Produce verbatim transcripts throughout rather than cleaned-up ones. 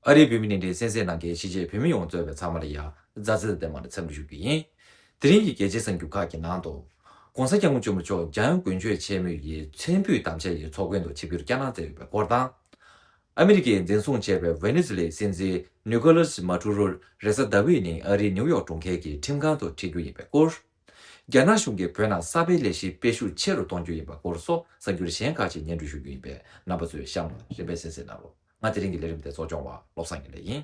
ཨ་རིའི་བོད་མི་ནང་འདྲེན་གསན་གཟིགས་གནང་མཁན་གཞིས་བྱེས་བོད་མི་ཡོངས་གཙོས་པའི་ཚང་མ་ལ་ཡང་མཛའ་བརྩེ་དང་ལྡན་པ་ནས་འཚམས་འདྲི་ཞུ་རྒྱུ་ཡིན། དེ་རིང་གི་རྒྱལ་སྤྱིའི་གསར་འགྱུར་ཁག་གི་ནང་དུ། ༸གོང་ས་༸སྐྱབས་མགོན་ཆེན་པོ་མཆོག་འཇམ་དབྱངས་དགུན་ཆོས་ཆེན་མོའི་ཡི་མཚན་ཕུད་དམ་བཅའ་ཡི་ཚོགས་མགོན་དུ་ཆིབས་བསྒྱུར་བསྐྱངས་གནང་མཛད་ཡོད་པའི་སྐོར་དང་། ཨ་མི་རི་ཀས་འཛིན་བཟུང་བྱས་པའི་ཝེ་ནེ་ཛུ་ལའི་སྲིད་འཛིན་ནི་ཀོ་ལཱས་མ་ཌུ་རོ་རེས་གཟའ་ཟླ་བའི་ཉིན་ཨ་རིའི་ནིའུ་ཡོག་གྲོང་ཁྱེར་གྱི་ཁྲིམས་ཁང་དུ་ཁྲིད་རྒྱུ་ཡིན་པའི་སྐོར། རྒྱ་ནག་གཞུང་གིས་བོད་ནང་གསར་སྤེལ་ལས་གཞི་སྤེལ་ཤུགས་ཆེ་རུ་གཏོང་རྒྱུ་ཡིན་པའི་སྐོར་སོགས་གསར་འགྱུར་གཞན་ཁག་ཅིག་སྙན་སྒྲོན་ཞུ་རྒྱུ་ཡིན་པས། རྣམ་པ་ཚོས་གཤམ་ལ་རིམ་པས་གསན་གཟིགས་གནང་རོགས། ང་དེ་རིང་གི་ལས་རིམ་དེ་གཙོ་སྐྱོང་བ་བློ་བཟང་ངན་ལགས་ཡིན།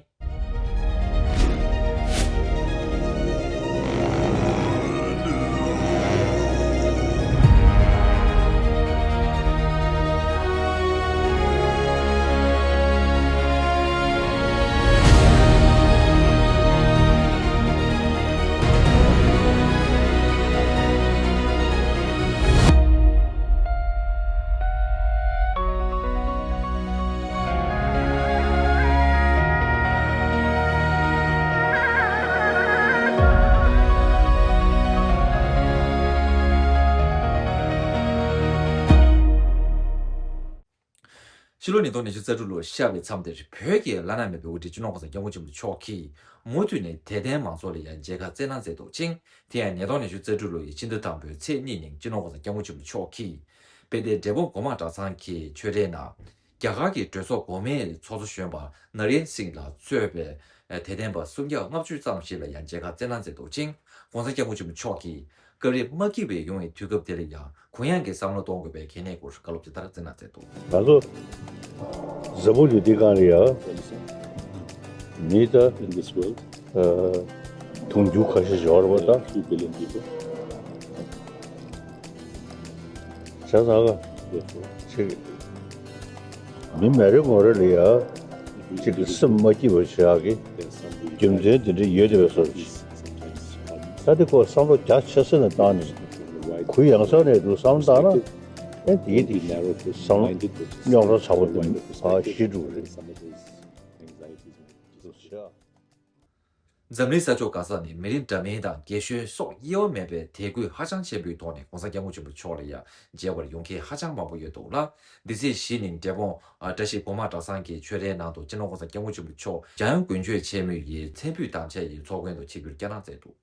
ཕྱི་ལོ་ཉིས་སྟོང་ཉི་ཤུ་རྩ་དྲུག་ལོ་ཤར་བའི་མཚམས་དེར་བོད་ཀྱི་བླ་ན་མེད་པའི་དབུ་ཁྲིད་སྤྱི་ནོར་གོང་ས་སྐྱབས་མགོན་ཆེན་པོ་མཆོག་གིས་མུ་མཐུད་ནས་དད་ལྡན་མང་ཚོགས་ལ་ཡང་མཇལ་ཁ་སྩལ་གནང་མཛད་འདུག་ཅིང་། དེ་ཡང་ཉིས་སྟོང་ཉི་ཤུ་རྩ་དྲུག་ལོ་ཡི་ཕྱི་ཟླ་དང་པོའི་ཚེས་གཉིས་ཉིན་སྤྱི་ནོར་གོང་ས་སྐྱབས་མགོན་ཆེན་པོ་མཆོག་གིས་དཔལ་ལྡན་འབྲས་སྤུངས་སྒོ་མང་གྲྭ་ཚང་གི་ཆོས་གྲྭའི་ནང་རྒྱ་གར་གྱི་གྲོས་ཚོགས་འགོ་དམངས་ཚོགས་གཙོ་གཞོན་པ་ནཱ་རེན་སིང་ལགས་གཙོས་པའི་དད་ལྡན་པ་སུམ་བརྒྱ་ལྔ་བཅུ་ཙམ་ཞིག་ལ་ཡང་མཇལ་ཁ་སྩལ་གནང་མཛད་འདུག་ཅིང་། གོང་ས་སྐྱབས་མགོན་ཆེན་པོ་མཆོག་གིས་སྐབས་རེ་མ་སྐྱིད་པའི་ཡོང་བའི་དུས་སྐབས་དེ་ལ་ཡང་གུ་ཡངས་ཀྱི་བསམ་བློ་གཏོང་དགོས་པའི་གལ་གནད་སྐོར་བཀའ་སློབ་ཅིག་ལྟར་གནང་མཛད་འདུག། ང་ཚོ་འཛམ་བུ་གླིང་འདི་སྒང་ལ་ཡང་མི་ད་ཨ་དུང་ཕྱུར་ཁ་ཤས་ཤིག་ཡོད་རེད་པ། ད་བྱས་ཙང་ག་ཅིག་མི་མེད་རེ་ངོ་རེ་ལ་ཡ་ཅིག་གི་སེམས་མ་སྐྱིད་པ་བྱེད་ཡག་གི་རྒྱུ་མཚན་དེ་འདྲ་ཡོད་བསྡད་པའི་བཟོ་འདྲ་ཅིག། ད་དེ་སྐོར་བསམ་བློ་རྒྱ་ཆེ་ས་ནས་བཏང་ནས་གུ་ཡངས་ས་ནས་འདུག་བསམ་བློ་བཏང་ན་ཨེ་དེའི་དེ་བསམ་བློ་རྙོག་དྲ་ཚ་པོ་དེ་ཕར་ཞི་འགྲོ་གི་རེད། འཛམ་གླིང་ས་ཕྱོགས་ག་ས་ནས་མི་རིགས་འདྲ་མིན་དང་རྒན་གཞོན་སོགས་དབྱེ་བ་མེད་པའི་དད་གུས་ཧ་ཅང་ཆེན་པོའི་ཐོག་ནས་གོང་ས་སྐྱབས་མགོན་ཆེན་པོ་མཆོག་ལ་ཡང་མཇལ་བར་ཡོང་མཁན་ཧ་ཅང་མང་པོ་ཡོད་འདུག་ལ། འདི་ཚེས་བཞི་ཉིན་འབྲས་སྤུངས་བཀྲ་ཤིས་སྒོ་མང་གྲྭ་ཚང་གི་ཆོས་གྲྭའི་ནང་དུ་སྤྱི་ནོར་གོང་ས་སྐྱབས་མགོན་ཆེན་པོ་མཆོག་འཇམ་དབྱངས་དགུན་ཆོས་ཆེན་མོའི་ཡི་མཚན་ཕུད་དམ་བཅའ་ཡི་ཚོགས་མགོན་དུ་ཆིབས་བསྒྱུར་བསྐྱངས་གནང་མཛད་འདུག།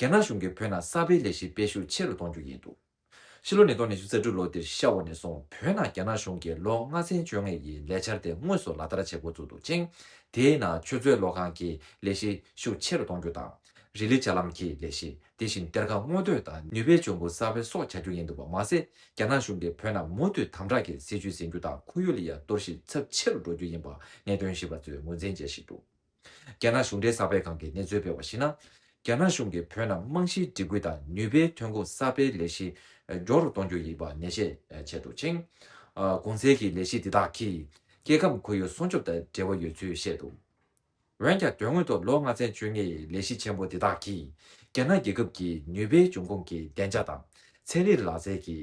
རྒྱ་ནག་གཞུང་གིས་བོད་ནང་གསར་སྤེལ་ལས་གཞི་སྤེལ་ཤུགས་ཆེ་རུ་གཏོང་རྒྱུ་ཡིན་འདུག། ཕྱི་ལོ་ཉིས་སྟོང་ཉི་ཤུ་རྩ་དྲུག་ལོ་འདིར་ཤར་བ་ནས་བཟུང་བོད་ནང་རྒྱ་ནག་གཞུང་གིས་ལོ་ལྔ་ཚན་བཅོ་ལྔ་ཡི་ལས་འཆར་དེ་དངོས་སུ་ལག་བསྟར་བྱེད་འགོ་བཙུགས་འདུག་ཅིང་། དེའི་ནང་ཆུ་མཛོད་གློག་ཁང་གི་ལས་གཞི་ཤུགས་ཆེ་རུ་གཏོང་རྒྱུ་དང་། རི་ལི་ལྕགས་ལམ་གྱི་ལས་གཞི། དེ་བཞིན་གཏེར་ཁ་སྔོག་འདོན་དང་ནུས་པའི་འབྱུང་ཁུངས་གསར་སྤེལ་སོགས་བྱ་རྒྱུ་ཡིན་འདུག་པ་མ་ཟད། རྒྱ་ནག་གཞུང་གིས་བོད་ནང་མུ་མཐུད་དམ་དྲག་གི་སྲིད་བྱུས་འཛིན་རྒྱུ་དང་ཁོར་ཡུག་ལ་ཡང་གཏོར་བཤིག་ཚབས་ཆེ་རུ་འགྲོ་རྒྱུ་ཡིན་པ་གནད་དོན་ཞིབ་པ་ཚོས་ངོས་འཛིན་བྱེད་བཞིན་འདུག། རྒྱ་ནག་གཞུང་འབྲེལ་གསར་སྤེལ་ཁང་གིས་གནས་ཚུལ་སྤེལ་བར་གཞིགས་ན། རྒྱ་ནག་གཞུང་གིས་བོད་ནང་རྨང་གཞིའི་སྒྲིག་བཀོད་དང་ནུས་པའི་ཐོན་ཁུངས་གསར་སྤེལ་ལས་གཞི་མགྱོགས་རུ་གཏོང་རྒྱུ་ཡིན་པ་ནན་བཤད་བྱས་འདུག་ཅིང་། གོང་གསལ་གྱི་ལས་གཞི་འདི་དག་གིས་སྐྱེ་ཁམས་ཁོར་ཡུག་སྲུང་སྐྱོབ་དང་འབྲེལ་བ་ཡོད་ཚུལ་བཤད་འདུག། འོན་ཀྱང་དོན་དངོས་ཐོག་ལོ་ལྔ་ཚན་བཅོ་ལྔའི་ལས་གཞི་ཆེན་པོ་འདི་དག་གིས་རྒྱ་ནག་རྒྱལ་ཁབ་ཀྱི་ནུས་པའི་འབྱུང་ཁུངས་ཀྱི་བདེ་འཇགས་དང་ཚན་རིག་ལག་རྩལ་གྱི་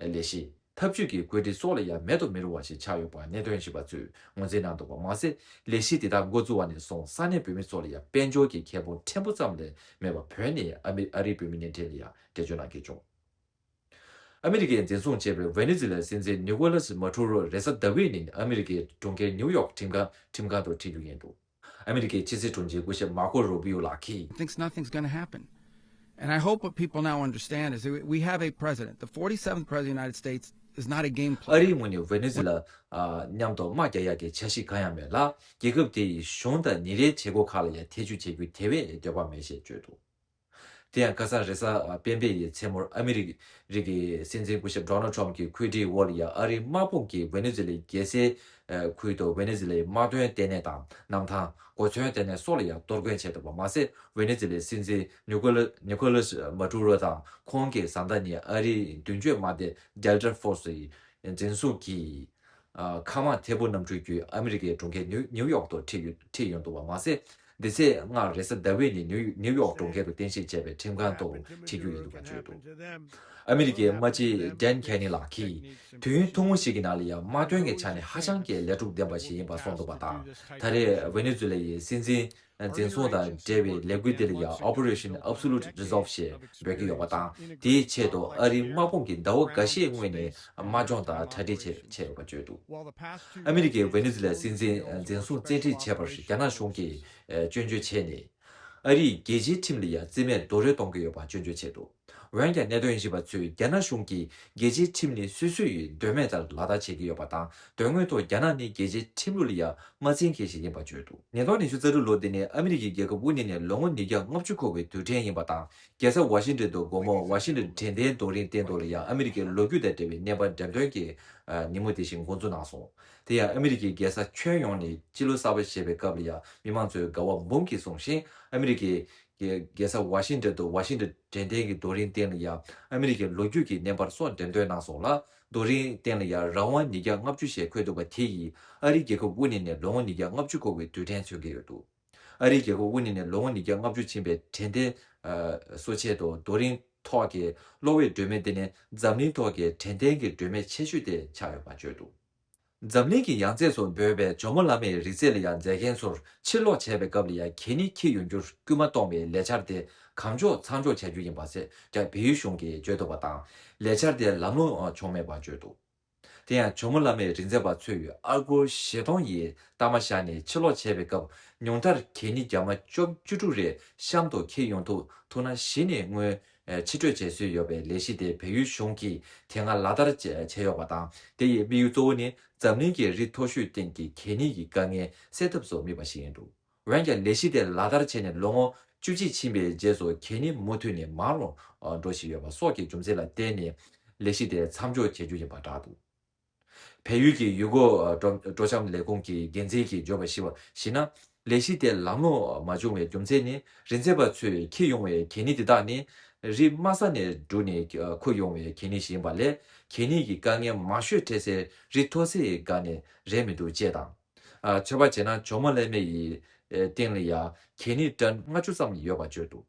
ལས་གཞི། འཐབ་ཇུས་ཀྱི་བཀོད་སྒྲིག་སོགས་ལ་ཡང་མེད་དུ་མི་རུང་བ་ཞིག་ཆགས་ཡོད་པ་གནད་དོན་ཞིབ་པ་ཚོས་ངོས་འཛིན་གནང་འདུག་པ་མ་ཟད། ལས་གཞི་འདི་དག་འགོ་བཙུགས་པ་ནས་བཟུང་ས་གནས་བོད་མི་ཚོ་ལ་ཡང་དཔལ་འབྱོར་གྱི་ཁེ་ཕན་ཕྲན་བུ་ཙམ་ལས་མེད་པ་བོད་ནས་ཨ་མི་ཨ་རིའི་བོད་མི་སྣེ་ཁྲིད་ལ་ཡང་འགྲེལ་བརྗོད་གནང་གི་བྱུང་། ཨ་མི་རི་ཀས་འཛིན་བཟུང་བྱས་པའི་ཝེ་ནེ་ཛུ་ལའི་སྲིད་འཛིན་ནི་ཀོ་ལཱས་མ་ཌུ་རོ་རེས་གཟའ་ཟླ་བའི་ཉིན་ཨ་མི་རི་ཀའི་གྲོང་ཁྱེར་ནིའུ་ཡོག་ཁྲིམས་ཁང་ཁྲིམས་ཁང་དུ་ཁྲིད་རྒྱུ་ཡིན་འདུག། ཨ་མི་རི་ཀའི་ཕྱི་སྲིད་དྲུང་ཆེ་སྐུ་ཞབས་མར་ཀོ་རུ་བི་ཡོ་ལགས་ཀྱིས། Thinks nothing's gonna happen. And I hope what people now understand is that we, we have a president. The forty-seventh president of the United States is not a game ཨ་player. རིའི་ངོས་ནས་ཝེ་ནེ་ཛུ་ལ་ཨ་མཉམ་དུ་དམག་རྒྱག་ཡག་གི་འཆར་གཞི་གང་ཡང་མེད་ལ། རྒྱལ་ཁབ་དེ་ཡི་གཞུང་དང་ཉིན་རེའི་བྱེད་སྒོ་ཁག་ལ་ཡང་ཐེ་ཇུས་བྱེད་རྒྱུའི་དེ་བས་འདོད་པ་མེད་ཞེས་བརྗོད་འདུག། དེ་ཡང་ཁ་སང་རེས་གཟའ་སྤེན་པའི་ཡི་མཚན་མོར་ཨ་མི་རི་ཀའི་སྲིད་འཛིན་སྐུ་ཞབས་ཌོ་ནལ་ཊམ་གྱི་བཀོད་སྒྲིག་འོག་ལ་ཡང་ཨ་རིའི་དམག་དཔུང་གིས་ཝེ་ནེ་ཛུ་ལའི་རྒྱལ་སའི་ཁུལ་དུ་ཝེ་ནེ་ཛུ་ལའི་དམག་དོན་ལྟེ་གནས་དང་གནམ་ཐང་། གོ་མཚོན་ལྟེ་གནས་སོགས་ལ་ཡང་གཏོར་རྒོལ་བྱས་འདུག་པ་མ་ཟད། ཝེ་ནེ་ཛུ་ལའི་སྲིད་འཛིན་ནི་ཀོ་ལ་ནི་ཀོ་ལ་མ་ཌུ་རོ་དང་ཁོང་གི་བཟའ་ཟླ་གཉིས་ཨ་རིའི་མདུན་སྐྱོད་དམག་སྡེ་ཌེལ་ཊ་ཕོར་སི་ཡི་འཛིན་བཟུང་གིས། ཨ། མཁའ་དམག་ཐད་འཕུར་གནམ་གྲུའི་བརྒྱུད་ཨ་མི་རི་ཀའི་གྲོང་ཁྱེར་ནིའུ་ནིའུ་ཡོག་ཏུ་ཁྲིད་ཡོད་ཁྲིད་ཡོང་འདུག་པ་མ་ཟད། འདི་ཚེས་ལྔ་རེས་གཟའ་ཟླ་བའི་ཉིན་ནིའུ་ནིའུ་ཡོག་གྲོང་ཁྱེར་དུ་རྟེན་གཞི་བྱས་པའི་ཁྲིམས་ཁང་དུ་ཁྲིད་རྒྱུ་ཡིན་འདུག་པ་བརྗོད་འདུག་ཨ་མི་རི་ཀའི་དམག་སྤྱི་ཌེན་ཁེ་ནི་ལགས་ཀྱིས། དུས་ཡུན་ཐུང་ངུ་ཞིག་གི་ནང་ལ་ཡང་དམག་དོན་གྱི་ཆ་ནས་ཧ་ཅང་གི་ལས་སྒྲུབ་ལྡན་པ་ཞིག་ཡིན་པ་གསུངས་འདུག་པ་དང་། ད་རེས་ཝེ་ནེ་ཛུ་ལ་ཡི་སྲིད་འཛིན་འཛིན་བཟུང་དང་འབྲེལ་བའི་ལས་འགུལ་དེ་ལ་ཡང་Operation Absolute Resolve ཞེས་འབོད་ཀྱི་ཡོད་པ་དང་། དེའི་ཆེད་དུ་ཨ་རིའི་དམག་དཔུང་གིས་ཟླ་བ་འགའ་ཤས་སྔོན་ནས་དམག་སྦྱོང་དང་གྲ་སྒྲིག་བྱས་བྱས་ཡོད་པ་བརྗོད་འདུག་ཨ་མི་རི་ཀས་ཝེ་ནེ་ཛུ་ལའི་སྲིད་འཛིན་འཛིན་བཟུང་བཙན་ཁྲིད་བྱས་པར་རྒྱ་ནག་གཞུང་གིས་སྐྱོན་བརྗོད་བྱས་ནས། ཨ་རིས་རྒྱལ་སྤྱིའི་ཁྲིམས་ལ་ཡང་རྩིས་མེད་རྡོག་རོལ་གཏོང་གི་ཡོད་པ་སྐྱོན་བརྗོད་བྱས་འདུག་འོན་ཀྱང་གནད་དོན་ཞིབ་པ་ཚོས་རྒྱ་ནག་གཞུང་གིས་རྒྱལ་སྤྱིའི་ཁྲིམས་ནི་སོ་སོ་ཡི་འདོད་མོས་ལྟར་ལག་བསྟར་བྱེད་ཀྱི་ཡོད་པ་དང་། དོན་དངོས་ཐོག་རྒྱ་ནག་ནི་རྒྱལ་སྤྱིའི་ཁྲིམས་ལུགས་ལ་ཡང་མ་འཛིན་མཁན་ཞིག་ཡིན་པ་བརྗོད་འདུག་ཉིས་སྟོང་ཉི་ཤུ་རྩ་དྲུག་ལོ་འདི་ནི་ཨ་མི་རི་ཀའི་རྒྱལ་ཁབ་དབུ་བརྙེས་ནས་ལོ་ངོ་ཉིས་བརྒྱ་ལྔ་བཅུ་འཁོར་བའི་དུས་དྲན་ཡིན་པ་དང་། རྒྱལ་ས་ཝ་ཤིང་ཏོན་དུ་སྒོར་མོ་ཝ་ཤིང་ཏོན་དྲན་རྟེན་རྡོ་རིང་སྟེང་དུ་ལ་ཡང་ཨ་མི་རི་ཀའི་ལོ་རྒྱུས་དང་འབྲེལ་བའི་གནས་པ་འགྲེམས་སྟོན་གྱི་ཉིན་མོ་དེ་བཞིན་འགོ་འཛུགས་གནང་སོང་། དེ་ཡང་ཨ་མི་རི་ཀའི་རྒྱལ་ས་ཁྱོན་ཡོངས་ནས་སྤྱི་ལོ་གསར་པ་བཞད་པའི་སྐབས་ལ་ཡང་མི་མང་ཚོས་དགའ་བ་འབུམ་གྱིས་བཟུང་ཞིང་། ཨ་མི་རི་ཀའི་རྒྱལ་ས་ཝ་ཤིང་ཏོན་དུ་ཝ་ཤིང་ཏོན་དྲན་རྟེན་གྱི་རྡོ་རིང་སྟེང་ལ་ཡང་ཨ་མི་རི་ཀའི་ལོ་རྒྱུས་ཀྱི་བརྙན་པར་སོགས་འགྲེམས་སྟོན་གནང་སོང་ལ། རྡོ་རིང་སྟེང་ལ་ཡང་རང་དབང་ཉིས་བརྒྱ་ལྔ་བཅུ་ཞེས་འཁོད་འདུག་པ་དེ་ཡིས་ཨ་རིའི་རྒྱལ་ཁབ་དབུ་བརྙེས་ནས་ལོ་ངོ་ཉིས་བརྒྱ་ལྔ་བཅུ་འཁོར་བའི་དུས་དྲན་མཚོན་གྱི་ཡོད་འདུག་ཨ་རིའི་རྒྱལ་ཁབ་དབུ་བརྙེས་ནས་ལོ་ངོ་ཉིས་བརྒྱ་ལྔ་བཅུ་ཕྱིན་པའི་དྲན་རྟེན་གསོ་ཆེད་དུ་རྡོ་རིང་ཐོག་གི་གློག་འོད་སྒྲོན་མེ་དེ་ནི་འཛམ་གླིང་ཐོག་གི་དྲན་རྟེན་གྱི་སྒྲོན་མེ་ཆེ་ཤོས་དེ་ཆགས་ཡོད་པ་བརྗོད་འདུག་འཛམ་གླིང་གི་ཡང་རྩེ་སུ་འབོད་པའི་ཇོ་མོ་བླ་མའི་རིག་རྩལ་ལ་ཡང་མཛེས་མཁན་ཚོར་ཕྱིར་ལོག་བྱས་པའི་སྐབས་ལ་ཡང་གད་སྙིགས་འཁྱེར་ཡོང་རྒྱུར་སྐུལ་མ་གཏོང་བའི་ལས་འཆར་དེ་གང་མགྱོགས་མཚམས་འཇོག་བྱ་རྒྱུ་ཡིན་པ་ཟེར་རྒྱ་བལ་ཡུལ་གཞུང་གིས་བརྗོད་འདུག་པ་དང་། ལས་འཆར་དེ་ལམ་ལྷོང་བྱུང་མེད་པ་བརྗོད་འདུག་དེ་ཡང་ཇོ་མོ་བླ་མའི་རིག་འཛིན་པ་ཚོས་ཨལ་གོར་བཞི་སྟོང་ཡི་གཏའ་མ་བཞག་ནས་ཕྱིར་ལོག་བྱས་པའི་སྐབས་ཉུང་མཐར་གད་སྙིགས་རྒྱ་མ་བཅུ་བཅུ་དྲུག་རེ་གཤམ་དུ་འཁྱེར་ཡོང་ཐུབ་ཐུབ་ན་གཞི་ནས་དངུལ་ཕྱིར་སྤྲོད་བྱེད་སྲོལ་ཡོད་པའི་ལས་གཞི་དེ་བལ་ཡུལ་གཞུང་གིས་དེ་སྔ་ལག་བསྟར་བྱས་བྱས་ཡོད་པ་དང་། དེ་ཡི་དམིགས་ཡུལ་གཙོ་བོ་ནི་འཛམ་གླིང་གི་རི་མཐོ་ཤོས་སྟེང་གི་གད་སྙིགས་ཀྱི་དཀའ་ངལ་སེལ་ཐབས་སུ་དམིགས་པ་ཞིག་ཡིན་འདུག་འོན་ཀྱང་ལས་གཞི་དེ་ལག་བསྟར་བྱས་ནས་ལོ་ངོ་བཅུ་གཅིག་ཕྱིན་པའི་རྗེས་སུ་གད་སྙིགས་མུ་མཐུད་ནས་མང་རུ་འགྲོ་བཞིན་ཡོད་པ་སོགས་ཀྱི་རྒྱུ་མཚན་ལ་བརྟེན་ནས་ལས་གཞི་དེ་མཚམས་འཇོག་བྱེད་རྒྱུ་ཡིན་པ་བསྒྲགས་འདུག་བལ་ཡུལ་གྱི་ཡུལ་སྐོར་སྤྲོ་སྤྲོ་འཆམ་ལས་ཁུངས་ཀྱི་འགན་འཛིན་གྱིས་བརྗོད་པར་གཞི་བ་གཞི་ན། ལས་གཞི་དེ་ལམ་ལྷོང་མ་བྱུང་བའི་རྒྱུ་མཚན་ནི། རིག་འཛིན་པ་ཚོས་འཁྱེར་ཡོང་བའི་གད་སྙིགས་དེ་དག་ནི། རི་དམའ་ས་ནས་བསྒྲུགས་ནས་འཁུར་ཡོང་བའི་གད་སྙིགས་ཤིག་ཡིན་པ་ལས། གད་སྙིགས་ཀྱི་དཀའ་ངལ་མང་ཤོས་འཕྲད་སའི་རི་མཐོ་སའི་སྒང་ནས་རེད་མི་འདུག་ཅེས་དང་། ཨ། ཚོད་དཔག་བྱས་ན་ཇོ་མོ་གླེན་མེ་ཡི་སྟེང་ལ་ཡང་གད་སྙིགས་ཊོན་ལྔ་བཅུ་ཙམ་ཡོད་པ་བརྗོད་འདུག